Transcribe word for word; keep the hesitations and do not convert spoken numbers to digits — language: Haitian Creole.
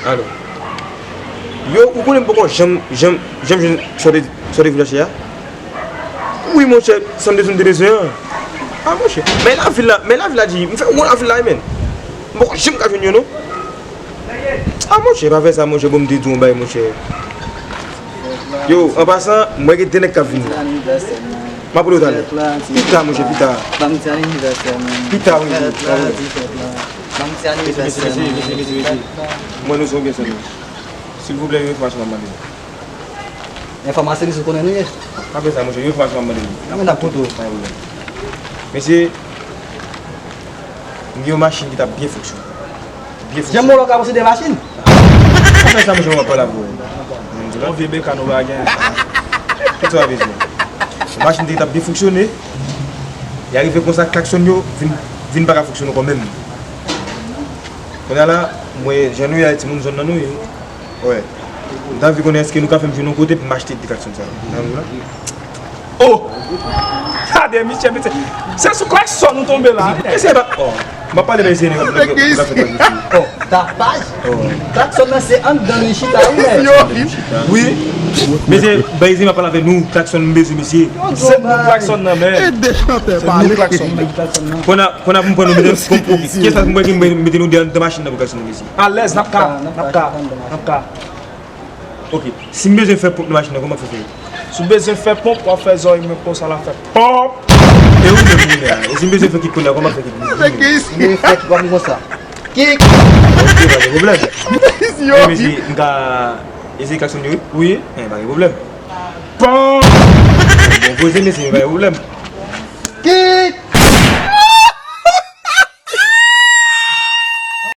Alo. Yo, ou konnen m poko janm, janm, janm jwenn sa w te, sa w te vin chache a? Wi, monchè, sa m te di w m te bezwen an. A, monchè. Men lavil la, men lavil la di, m fè, ou konn lavil la, men. M poko janm ka jwenn yo, non. A, monchè, pa fè sa, monchè, bon, m te di w yon bagay, monchè. Yo, an pasan, m wè gen de nèg k ap vin la. M ap rele w talè. Pita, monchè, pita. Pita, wi, wi. Ban m ti anivèsè, mwen. Ban m ti anivèsè, mwen. Mwen, nou se yon pèsòn, wi. Silvouplè, yon enfòmasyon m ap mande nou. Enfòmasyonis, ou konnen nou ye? Pa fè sa, monchè, yon enfòmasyon m ap mande nou. Nan men n ap koute w. Pa gen pwoblèm. Mesye, m gen yon machin ki t ap byen fonksyone. Byen fonksyone. Jan molo ka posede machin? Pa fè sa, monchè, w ap pale avè w. Yon vye bekàn ou pa gen. Tout sa w ap bezwen. Machin te t ap byen fonksyone. Li arive konsa, klaksòn yo vin, vin pa ka fonksyone ankò menm. Kounye a la, m wè jan nou ye a, timoun zòn nan nou ye. Wè. M ta anvi konnen èske nou ka fè m jwenn yon kote pou m achte de klaksòn sa yo. Nan nou la? Oh! Gade, misye, misye. Se sou klaksòn nou tonbe la. Mesye, pa, oh. M ap pale, mesye, nèg ap, nèg ap fè bagay, mesye. Oh, tapaj. Oh. Klaksòn nan se anndan li chita, wi, men. Wi. Mesye, bay zi m ap pale avè nou. Klaksòn m bezwen, mesye. Se nou klaksòn nan, men. Ede chantè pale. Se nou klaksòn nan. Konn ap, konn ap m pran nou mete, ok, kiyès k ap mete, mete nou deyò nan machin nan pou klaksonne, mesye? Alèz, n ap ka, n ap ka, n ap ka. Ok. Si m bezwen fè ponp nan machin nan, kòman m fè fè? Si w bezwen fè ponp, w ap fè zòrèy mwen konsa, l ap fè ponp. E ou menm, ou menm la? E si m bezwen fè kik kounye a, kòman m ap fè kik? Fè kik. Si m bezwen fè kik, w ap di konsa. Kik! Ok, pa gen pwoblèm. Yo. Mesye, m ka eseye klaksonne, wi? Wi. Eh, pa gen pwoblèm. Ponp! Bon, poze, mesye, pa gen pwoblèm. Kik!